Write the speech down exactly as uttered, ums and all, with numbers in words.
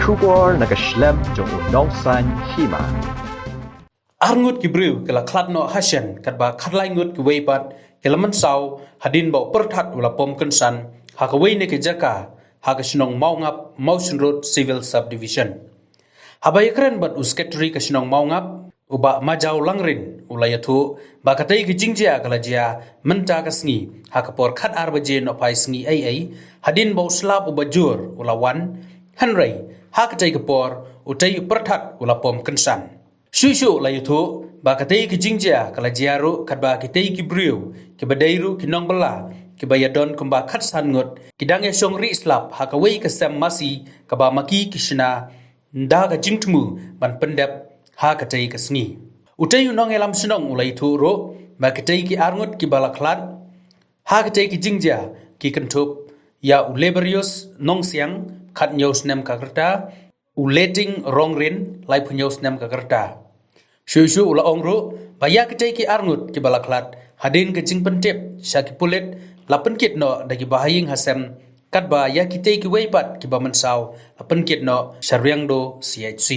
Khubor na ka shlem jong u nongsan hima. Arngut ki briew ki la khlad noh ha shen, katba khatlai ngut kiwei pat ki la mynsaw hadien ba u pyrthat u la pom kynsan ha kawei na ka jaka ha ka shnong Mawngap, Mawshynrut Civil Subdivision. Haba ïakren bad u Secretary ka shnong Mawngap, u Bah Majaw Langrin, u la ïathuh ba katei ka jingjia ka la jia mynta ka sngi ha ka por khatar baje nohphai sngi eiei, hadien ba u slap u bajur u la wan, hynrei ha katei ka por utei u pyrthat u la pom kynsan. Shuh shuh u la ïathuh ba katei ka jingjia ka la jia ruh katba kitei ki briew kiba dei ruh ki nongbylla kiba ïadon kumba khatsan ngut ki dang ïashong rieh slap ha kawei ka sem masi kaba ma ki ki shna da ka jingthmu ban pyndep ha katei ka sngi. Utei u nongïalam shnong u la ïathuh ruh ba kitei ki arngut kiba la khlad ha katei ki jingjia ki kynthup ïa u Leberius Nongsiang, khathynñiew snem ka rta, u Leting Rongrin, laiphew hynñiew snem ka rta. Shuh shuh u la ong ruh ba ïa kitei ki arngut kiba la khlad, hadien ka jingpyntip sha ki pulit, la pynkit noh da ki bahaïing hasem, katba ïa kitei kiwei pat kiba mynsaw la pynkit noh sha Riangdo C H C.